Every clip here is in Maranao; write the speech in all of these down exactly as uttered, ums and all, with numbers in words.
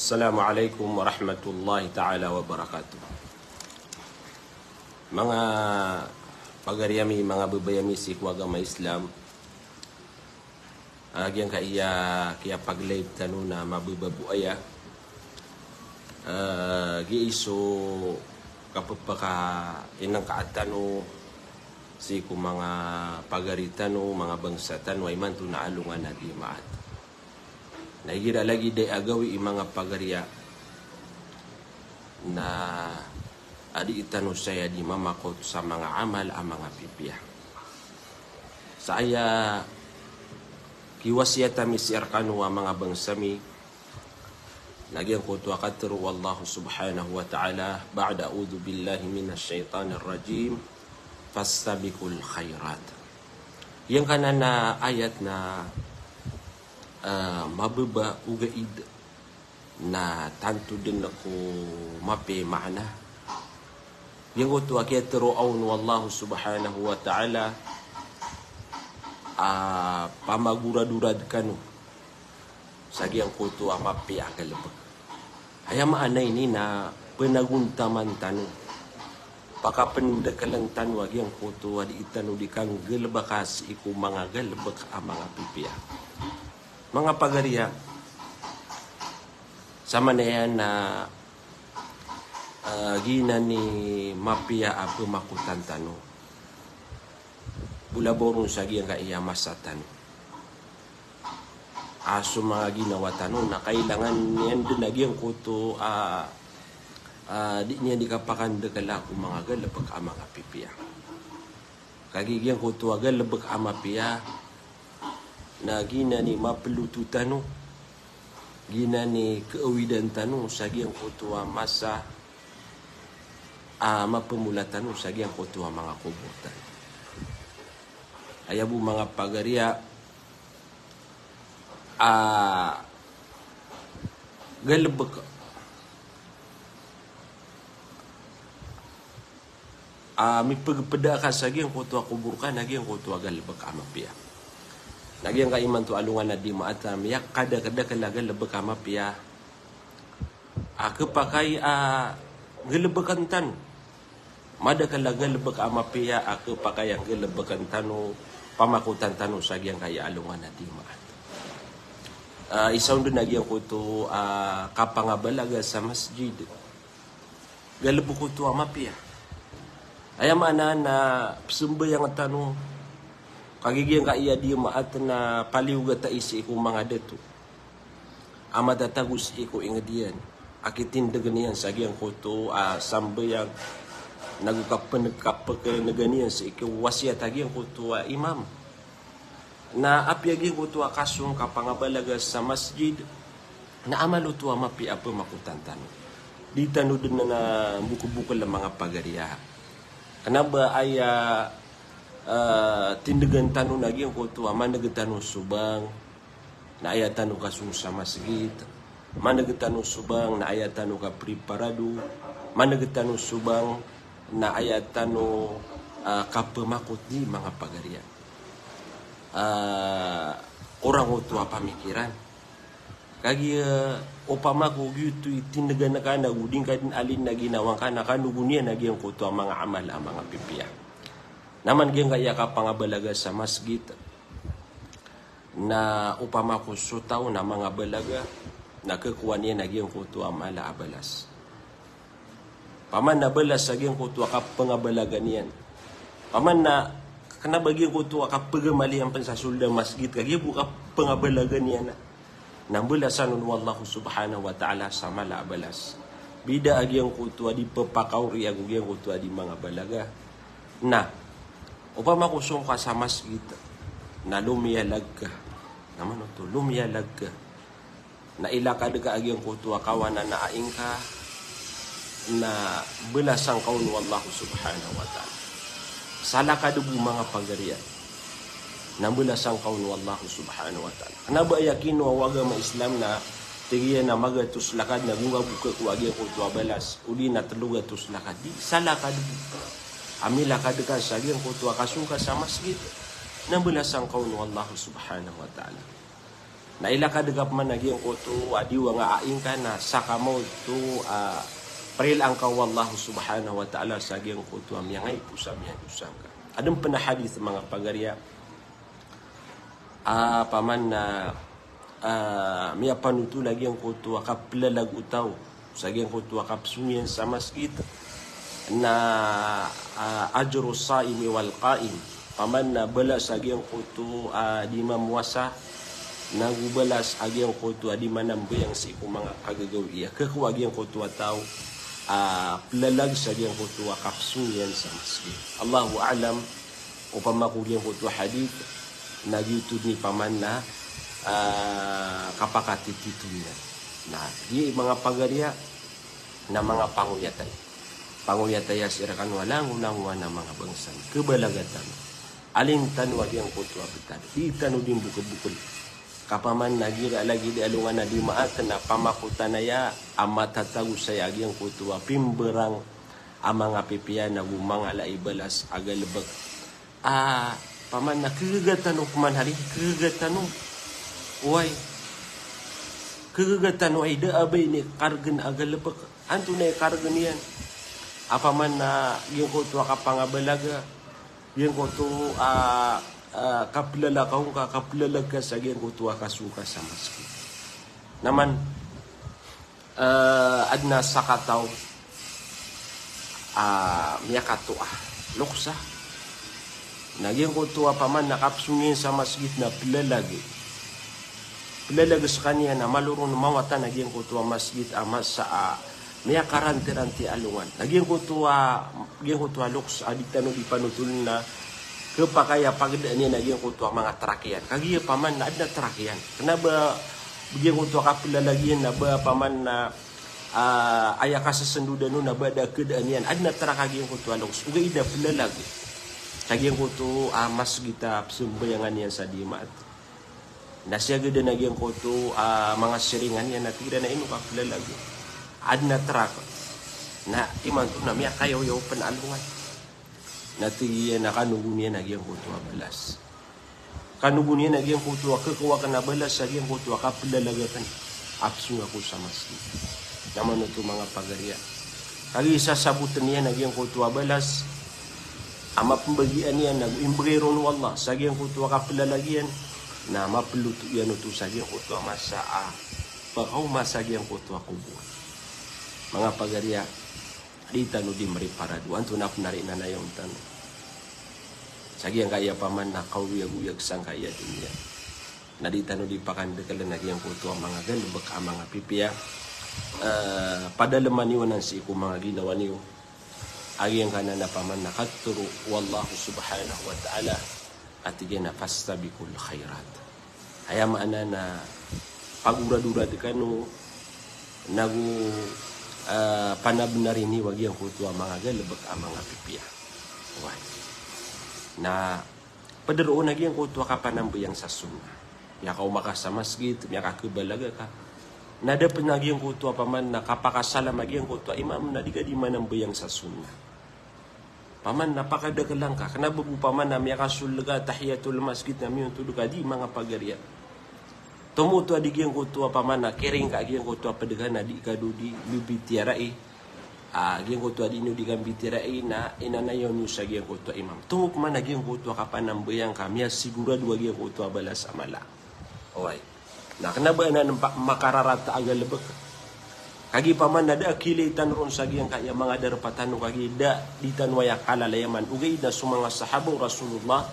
Assalamu alaikum warahmatullahi ta'ala wabarakatuh. Manga pagari ami, manga babay ami sii ko agama Islam. Ah, giyangkaya kiyapag-live tano na mababa bo aya. Ah, giyai so kapphakainengka tano sii ko manga pagari tano, manga bangsa tano a imanto na alongan a Dimaat. Na igira lagid aya a gawii manga pagari a na adii tano saya di mamakot sa manga amal a manga pipiya. Sa aya kiwasiyat ami sii rekano a manga bangsa mi, na giyangkoto a katharo o Allah subhanahu wa ta'ala, ba'da a'udhu billahi minash shaitanir rajim, fastabiqul khairat. Giyangkanan a ayat na, ah, mababa ogaid na tanto den ko mapiya i maana. Giyangkoto a kiyatharo on o Allah subhanahu wa ta'ala a pamagoradorad kano sa giyangkoto a mapiya a galebek. Aya maana ini na penagontaman tano, pakapendekelan tano a giyangkoto a dii tano di kanggalebeka sii ko manga galebek a manga pipiya. Manga pagari a, samanaya na, ah, giyanan i mapiya a pemakotan tano. Bo labaw ron sa giyangkaya masa tano a so manga ginawa tano na kailangan iyan den a giyangkoto a, ah, di niyan di kapakandekela ko manga galebek a manga pipiya. Kagiya giyangkoto a galebek a mapiya na giyanan i mapeloto tano, giyanan i keawidan tano sa giyangkoto a masa a mapemola tano sa giyangkoto a manga kobor tano. Aya bo manga pagari a, ah, galebek a mipegepeda ka sa giyangkoto a kobor ka na giyangkoto a galebek a mapiya. Na giyangkai imanto alongan a Dimaat a miyakadakedakel a galebek a mapiya a kepakay a galebeken tano. Madakel a galebek a mapiya a kepakay a galebeken tano, pamakotan tano sa giyangkai alongan a Dimaat. Ah, isa on den a giyangkoto a kapangabalaga sa masjid. Galebek oto a mapiya. Aya maana na pesambayang tano, kagiya giyangkaya Dimaat na paliyogat ai sii ko manga dato a matatago sii ko inged iyan a kitindegen iyan sa giyangkoto a sambayang, nago kapeneg-, kapekenegan iyan sii ko wasiyat a giyangkoto a imam. Na apiya giyangkoto a kasong kapangabalaga sa masjid na amal oto a mapiya a pemakotan tano. Di tano den na bokelbokel a manga pagari a, kena ba aya, eh, tindegan tano na giyangkoto a maneg tano so bang na aya tano kasong sa masgit, maneg tano so bang na aya tano kapreparado, maneg tano so bang na aya tano, ah, kapemakot di manga pagari a, ah, korang oto a pamikiran. Kagiya opama ko giyoto i tindegan ka na go di ngka den alin a ginawa ngka na kanogon iyan a giyangkoto a manga amal a manga pipiya. Na man giyangkaya kapangabalaga sa masgit, na opama ko so taw na mangabalaga, na kekowa niyan a giyangkoto a mala a balas. Paman na balas a giyangkoto a kapengabalaga niyan. Paman na kena ba giyangkoto a kapegemal iyan pen sa soled a masgit, kagiya bo kapengabalaga niyan a, na mbalasan on o Allah subhanahu wa ta'ala sa mala a balas. Bida a giyangkoto a di pepakaori ago giyangkoto a di mangabalaga. Na opama ko song ka sa masgit, na lomiyalag ka. Na man oto, lomiyalag ka. Na ilakad ka a giyangkoto a kawanan a aing ka, na balasan ka on o Allah subhanahu wa ta'ala. Salakad bo manga pagari a, na balasan ka on o Allah subhanahu wa ta'ala. Kena ba aya kinowa o agama Islam na tig iyan a magatos lakad na go ngka bo kekowa a giyangkoto a balas, odi na telo gatos lakad, di salakad bo a milakad ka sa giyangkoto a kasong ka sa masgit, na balasan ka on o Allah subhanahu wa ta'ala. Na ilakad ka pman a giyangkoto a diwang a ain ka na sakamaoto a prilaan ka o Allah subhanahu wa ta'ala sa giyangkoto a miyangaiposa, miyandosa ngka. Adn pn a hadith, manga pagariya, a paman na, a, miyapanothol a giyangkoto a kaplalag o taw sa giyangkoto a kapsong iyan sa masgit na, a, ajru saimi wal qaim. Paman na balas a giyangkoto a di mamowasa, nago balas a giyangkoto a di manambayang sii ko manga kagagawii a khakowa a giyangkoto a taw a plalag sa giyangkoto a kapsong iyan sa masgit. Allahu a'lam. Opama ko giyangkoto a hadith na giyoto dn i paman na, a, kapakatitito niyan. Na giya, manga pagariya, na manga pangoyatay. Pangoyatay a sii rkano a langolangon a manga bangsa mi. Khabalaga tano. Alin tano a giyangkoto a btad. Di tano dii mbokelbokel. Ka paman na igira lagid i alongan a Dimaat na pamakotan aya a matatago saya a giyangkoto a pimbarang a manga pipiya nago manga ala i balas a galbk. A, paman na kagaga tano pman hari, kagaga tano. Oway. Kagaga tano ay da a ba ini kargn a galbk. Antonaa i kargn iyan? A paman na giyangkoto a kapangabalaga, giyangkoto a, a, kaplalag ka on ka, kaplalag ka sa giyangkoto a kasong ka sa masgit. Na man, a, adn a sakataw a miyakatoa, lokes a. Na giyangkoto a paman na kapsong iyan sa masgit na plalag. Plalag skaniyan a malo ron mawatan a giyangkoto a masgit a masa a miyakarantiranti a alongan. Na giyangkoto a, giyangkoto a lokes a di tano dii panotholn na khapakay a pagdaan iyan a giyangkoto a manga trak iyan. Kagiya paman na adn a trak iyan. Kna ba giyangkoto a kaplalag iyan na ba paman na, a, aya kasasndodan on na ba da a khadaan iyan. Adn a trak a giyangkoto a lokes. Ogaid na plalag sa giyangkoto a masgit a pzambayangan iyan sa Dimaat. Na siyagadan a giyangkoto a manga siringan iyan na tig iran a ino ka plalag. Adn a trak. Na imanto na miyakayawyawp a alongan. Na tig iyan a kanogon iyan a giyangkoto a balas. Kanogon iyan a giyangkoto a khakowa akn a balas a giyangkoto a kaplalag akn a pzong ako sa masgit. Na manoto, manga pagariya. Kagiya sasabotn iyan a giyangkoto a balas a mapmbagian iyan ago imbgay ron o Allah sa giyangkoto a kaplalag iyan, na maploto iyan oto sa giyangkoto a masa a pkaoma sa giyangkoto a kobor. Manga pagariya, di tano dii mriparado. Antonaa pn ari inanayawn tano sa giyangkaya paman na kaoyagoyag sangkaya doniya. Na di tano dii pakandkln a giyangkoto a manga galbk a manga pipiya. A, padalma niyo anan sii ko manga ginawa niyo a giyangkanan a paman na katharo o Allah subhanahu wa ta'ala a tig iyan a fastabiqul khairat. Aya maana na pagoradorad kano nago, a, panabnari niyo a giyangkoto a manga galbk a manga pipiya. Oway. Na pd roo na giyangkoto a kapanambayang sa sunnah. Miyakaoma ka sa masgit, miyakakhabalaga ka. Na da pn a giyangkoto a paman na kapakasalam a giyangkoto a imam na di ka dii manambayang sa sunnah. Paman na pakadaklan ka, kna ba bo paman na miyakasold ka tahiyatul masgit na miyontod ka di, manga pagariya. Tomo oto a di giyangkoto a paman na kiring ka a giyangkoto a pd ka na di ka dodi mbibitiyarai. A giyangkoto a di niyo di kambitiyarai na inanayaw niyo sa giyangkoto a imam. Tomo paman a giyangkoto a kapanambayang ka miyasigorado a giyangkoto a balas a mala. Oway. Na kna ba anan pa-, makararata a galbk. Kagiya paman na da a kiilay tano ron sa giyangkaya manga darpa tano, kagiya da di tano aya kalalayaman. Ogaid na so manga sahaba o Rasulullah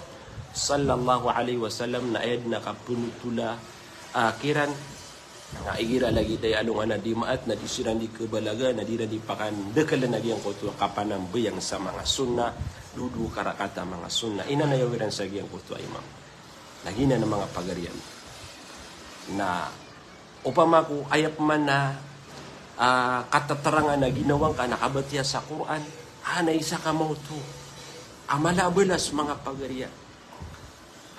sallallahu alaihi wasallam na aya dn a kapnothol a, a, kiran. Na igira lagid aya alongan a Dimaat na di siran dii khabalaga, na di iran dii pakandakln a giyangkoto a kapanambayang sa manga sunnah, dowa-dowa ka rakaat a manga sunnah. Inanayaw iran sa giyangkoto a imam. Na giyanan, manga pagariya. Na opama ko aya pman na, a, katatarang a ginawa ngka na kabatiya sa Qur'an, a, na isa ka maoto a mala a balas, manga pagariya.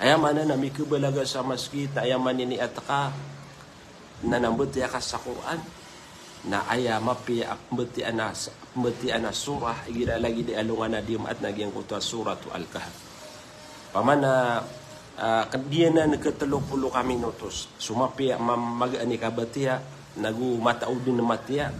Aya maana na mikhabalaga sa masgit, na aya maniniyat ka na nambatiya ka sa Qur'an, na aya mapiya a pmbatiyaan a, pmbatiyaan a surah igira lagid i alongan a Dimaat na giyangkoto a Suratu Al-Kahf. Paman na, Ah, kadiyanan ke telo polo ka minutos. So mapiya, ma-, magaan i kabatiya, nago mataod den matiya,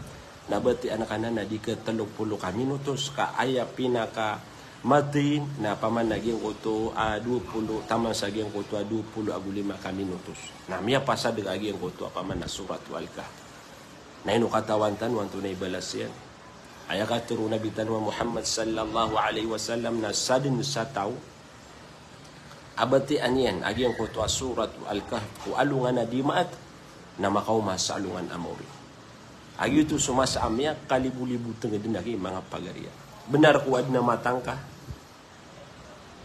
na batiyaan ka nan a di ke telo polo ka minutos, ka aya pinakamatey na paman a giyangkoto a dowa polo, taman sa giyangkoto a dowa polo ago lima ka minutos. Na miyapasad ka a giyangkoto a paman a Suratul Kahf. Na ino katawan tano antonaa i balas iyan? Aya katharo o Nabi tano a Muhammad sallallahu alaihi wasallam na sadn sa taw a batiyaan iyan a giyangkoto a Suratul Kahf ko alongan a Dimaat, na makaoma sa alongan a maori. A giyoto so masa a miyakalibolibo tenged na giya manga pagari a. Benar ko aden a matangka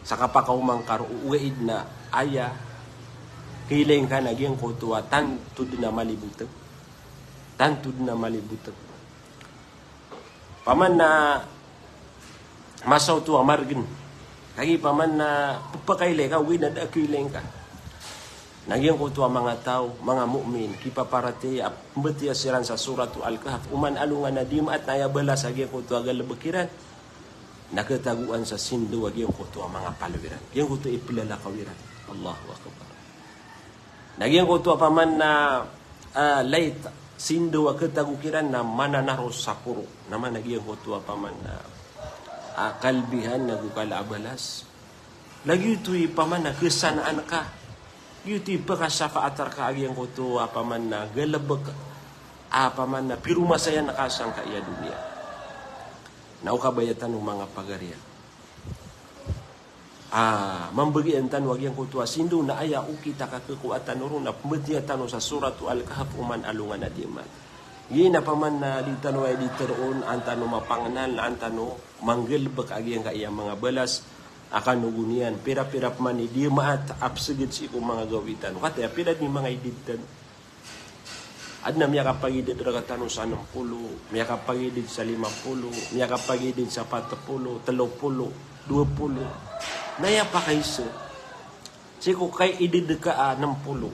sa kapakaoma ngka roo, ogaid na aya kiilay ngka na giyangkoto a tanto den a maliboteng. Tanto den a maliboteng. Paman na masa oto a margen. Kagiya paman na pepakailay ka, ogaid na da a kiilay ngka. Na giyangkoto a manga taw, manga mu'min, kipaparatiyaya, a pembatiya siran sa Suratul Kahf, oman alongan a Dimaat na aya balas a giyangkoto a galebek iran na ketagoan sa sindaw a giyangkoto a manga palo iran. Giyangkoto a ipelalakaw iran. Allahu Akbar. Na giyangkoto a paman na, ah, lait, sindaw a ketago kiran na mananaro sa poro. Na mana giyangkoto a paman na, ah, kalbihan nago kala a balas. Lagid oto i paman na kesanaan ka. Giyoto i pekasafaat reka a giyangkoto a paman na galebek a paman na piromasayan ka sangkaya doniya. Na o kabaya tano manga pagari a, ah, mambagian tano a giyangkoto a sindaw na aya okit a kakekowa tano ron na pembatiya tano sa Suratul Kahf oman alongan a Dimaat. Giya na paman na di tano aya di teroon, an tano mapangenal, an tano manggalebek a giyangkaya manga balas a kanogon iyan, pira-pira paman i Dimaat a peseged sii ko manga gawii tano. Kataya pira den i manga ided tano. Aden a miyakapagided rektano sa nem polo, miyakapagided sa lima polo, miyakapagided sa pat polo, telo polo, dowa polo. Na aya pakaiza sii ko kaided ka a nem polo,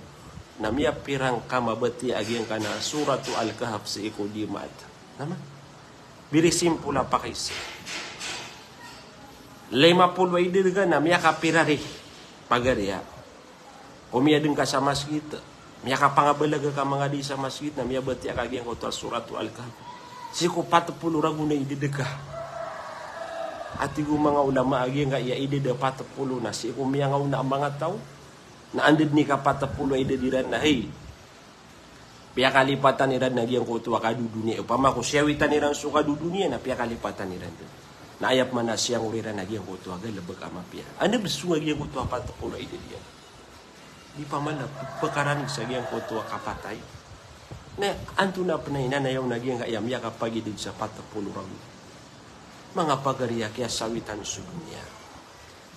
na miyapira ngka mabatiya a giyangkanan a Suratul Kahf sii ko Dimaat. Na man, very simple a pakaiza. Lima polo a ided ka na miyakapira ri pagari a. Ko miyadeng ka sa masgit, miyakapangabalaga ka mangadi sa masgit, na miyabatiya ka giyangkoto a Suratul Kahf sii ko pat polo ragon a ided ka. A tig o manga ulama a giyangkaya ided a pat polo na sii ko miyangaona a manga taw na anda den i ka pat polo a ided iran na, hay, piyakalipatan iran a giyangkoto a kadodoniya. Opama ko siyawitan iran so kadodoniya na piyakalipatan iran den. Na aya pman a siyangor iran a giyangkoto a galebek a mapiya. Anda bes so a giyangkoto a pat polo a ided iyan? Di paman a pekaranig sa giyangkoto a kapatay. Na antonaa pn a inanayaw na giyangkaya miyakapagided sa pat polo ragon? Manga pagari a kiyasawitan so doniya.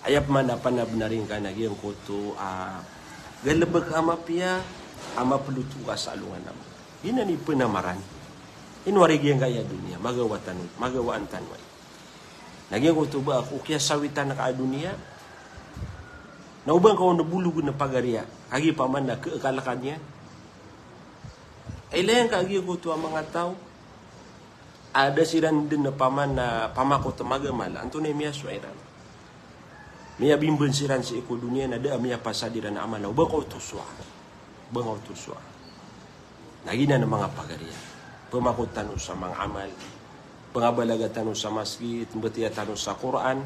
Aya pman a panabenar ingka na giyangkoto a galebek a mapiya a mapeloto ka sa alongan a maori. Giyanan i pnamaran. Ino ari giyangkaya doniya, magawa tano, magawaan tano ai. Na giyangkoto ba ko kiyasawitan ka a doniya na o ba ngka on bologen a pagari a, kagiya paman na keekalekan iyan. Ilay angka a giyangkoto a manga taw a da siran den a paman na pamakot a magamal, antonaa i miyasowa iran? Miyabimban siran sii ko doniya na da a miyapasad iran a amal, na o ba ngka oto sowa. O ba ngka oto sowa. Na giyanan a manga pagari a, pamakot tano sa manga amal, pangabalaga tano sa masgit, mbatiya tano sa Qur'an,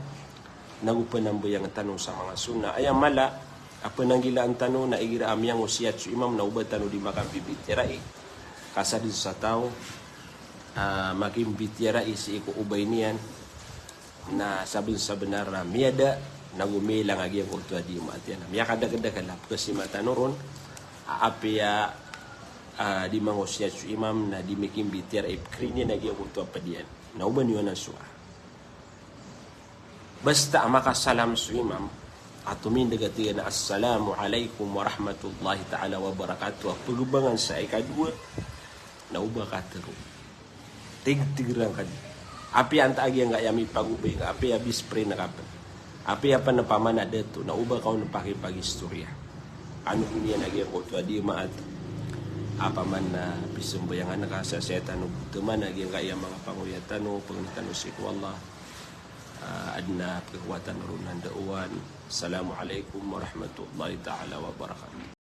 nago panambayang tano sa manga sunnah. Aya mala a pananggilaan tano na igira a miyangosiyat so imam na o ba tano di makambibitiyarai. Ka sadn sa taw a makimbitiyarai sii ko obay niyan na sabn-sabnar a miyada, nago miyailay a giyangkoto a di maatiyan. Miyakadakedakel a pekasima tano ron a apiya, ah, di mangosiyat so imam na di mikimbitiyarai, pekerin iyan a giyangkoto a ped iyan. Na o ba niyo anan sowa. Basta a makasalam so imam a tomindeg a tig iyan a, "Assalamu alaikum warahmatullahi ta'ala wabarakatuh," a pegebangan sa ikadowa, na o ba katero. Tig, tig iran ka di. Apiya antaa giyangkaya mipagobay ka, apiya best friend ka pn, apiya pn a paman a dato, na o ba ka on pakipagistoriya. Ano pn iyan a giyangkoto a di maat a paman a pisambayangan ka sa siyatan o boteman a giyangkaya manga pangoyat tano, pangni tano sii ko Allah. Ah, adn a pkhakowa tano ron a ndaowan. Assalamu alaikum warahmatullahi ta'ala wabarakatuh.